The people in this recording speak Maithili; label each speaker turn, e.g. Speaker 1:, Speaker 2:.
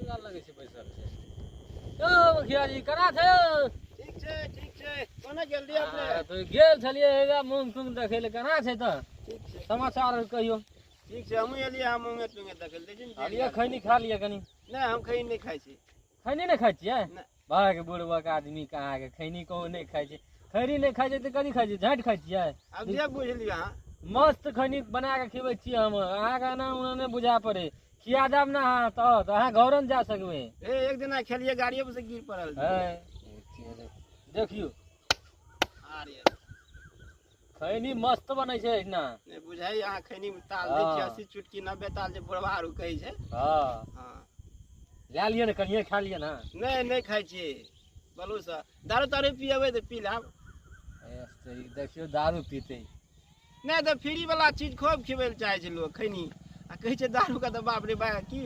Speaker 1: लाल लगै छै बैसल छै। यौ मुखिया जी, केना छै?
Speaker 2: ठीक छै, ठीक छै। कोना गेल रहियै अपने?
Speaker 1: तऽ गेल छलियै हेबे मूँग तूंग देखै लए। केना छै तऽ?
Speaker 2: ठीक छै।
Speaker 1: समाचार कहियौ।
Speaker 2: ठीक छै, हमहूँ एलियै हँ मूँगे तूँगे देखै लए। देखियौ ने।
Speaker 1: लिअ, खैनी खा लिअ कनि।
Speaker 2: नहि, हम खैनी नहि खाइ छी।
Speaker 1: खैनी नहि खाइ छियै?
Speaker 2: नहि।
Speaker 1: भाग बुढ़बक आदमीके, अहाँके खैनी कहूँ नहि खाइ छै। खैनी नहि खाइ छै तऽ कथी खाइ छै? झाँटि खाइ छियै?
Speaker 2: आब जे बुझि लियौ अहाँ।
Speaker 1: मस्त खैनी बना कऽ खिबै छियै हम अहाँके। एना ओना नहि बुझा पड़े, खिया देब ने अहाँ तऽ अहाँ घरो ने जा सकबै।
Speaker 2: ए, एक दिना खेलियै, गाड़िए पर से गिर पड़ल।
Speaker 1: है, देखियौ।
Speaker 2: अरे।
Speaker 1: खैनी मस्त बनै छै एहिना।
Speaker 2: नहि बुझाइ, अहाँ खैनी मे ताल दै छियै। 80 चुटकी 90 ताल जे बुढ़वा आर कहै छै।
Speaker 1: हँ।
Speaker 2: हँ।
Speaker 1: लए लिअ ने, कनिए खा लिअ ने।
Speaker 2: नहि, नहि खाइ छियै। बोलू सर, दारू तारू पियेबै तऽ पी लेब।
Speaker 1: ए, तऽ ई देखियौ, दारू पीतै।
Speaker 2: नहि तऽ फ्री वाला चीज खूब खिबै लए चाहै छै लोक खैनी, आ कहै छै दारू के तऽ बाप रे बा की।